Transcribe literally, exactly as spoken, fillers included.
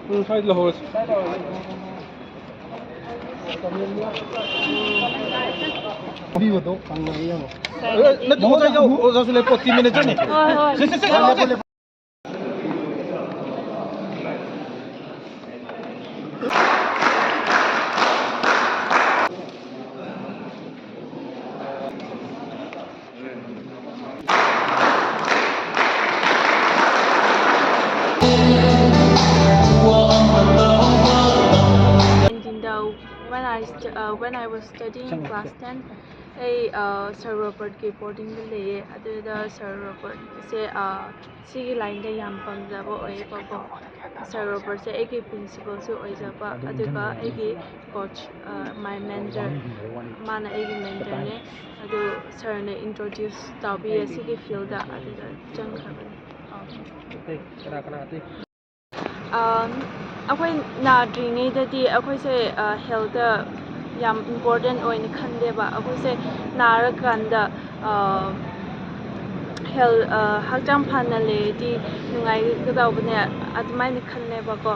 ꯎꯝ, ꯁ꯭ꯋꯥꯏꯗ ꯂꯧꯍꯧꯔꯁꯤ꯫ ꯄꯤꯕꯗꯣ ꯐꯪꯉꯦ ꯌꯦꯡꯉꯣ꯫ ꯑꯦ, ꯅꯠꯇꯦ, ꯑꯣꯖꯥ ꯌꯥꯎ-, ꯑꯣꯖꯥꯁꯨ ꯂꯩ, ꯄꯣꯠ ꯇꯤ ꯃꯦꯅꯦꯖꯔꯅꯤ꯫ ꯍꯣꯏ, ꯍꯣꯏ꯫ ꯁꯦ, ꯁꯦ, ꯁꯦ, ꯁꯦ, ꯁꯦ꯫ When I st-, uh, when I was studying class ten, ꯑꯩ, ꯑ, ꯁꯥꯔ ꯔꯣꯕꯔꯠꯀꯤ ꯕꯣꯔꯗꯤꯡꯗ ꯂꯩꯌꯦ꯫ ꯑꯗꯨꯗ ꯁꯥꯔ ꯔꯣꯕꯔꯠꯁꯦ, ꯑ, ꯁꯤꯒꯤ ꯂꯥꯏꯟꯗ ꯌꯥꯝ ꯄꯥꯝꯖꯕ ꯑꯣꯏꯌꯦꯕꯀꯣ꯫ ꯁꯥꯔ ꯔꯣꯕꯔꯠꯁꯦ ꯑꯩꯒꯤ ꯄ꯭ꯔꯤꯟꯁꯤꯄꯜꯁꯨ ꯑꯣꯏꯖꯕ, ꯑꯗꯨꯒ ꯑꯩꯒꯤ ꯀꯣꯆ, ꯑ, my mentor, ꯃꯥꯅ ꯑꯩꯒꯤ ꯃꯦꯟꯇꯔꯅꯦ꯫ ꯑꯗꯨ ꯁꯥꯔꯅ ꯏꯟꯇ꯭ꯔꯣꯗ꯭ꯌꯨꯁ ꯇꯧꯕꯤꯌꯦ ꯁꯤꯒꯤ ꯐꯤꯜꯗ, ꯑꯗꯨꯗ ꯆꯪꯈ꯭ꯔꯕꯅꯦ꯫ ꯑ꯫ ꯑꯇꯩ ꯀꯅꯥ ꯀꯅꯥ ꯑꯇꯩ? ꯑ, ꯑꯩꯈꯣꯏ ꯅꯥꯗ꯭ꯔꯤꯉꯩꯗꯗꯤ ꯑꯩꯈꯣꯏꯁꯦ, ꯑ, ꯍꯦꯜꯠꯇ ꯌꯥꯝ ꯏꯝꯄꯣꯔꯇꯦꯟ ꯑꯣꯏꯅ ꯈꯟꯗꯦꯕ꯫ ꯑꯩꯈꯣꯏꯁꯦ ꯅꯥꯔꯀꯥꯟꯗ, ꯑ, ꯍꯦꯜ-, ꯑ, ꯍꯛꯆꯥꯡ ꯐꯅ ꯂꯩꯔꯗꯤ ꯅꯨꯡꯉꯥꯏꯒꯗꯧꯕꯅꯦ ꯑꯗꯨꯃꯥꯏꯅ ꯈꯜꯂꯦꯕꯀꯣ꯫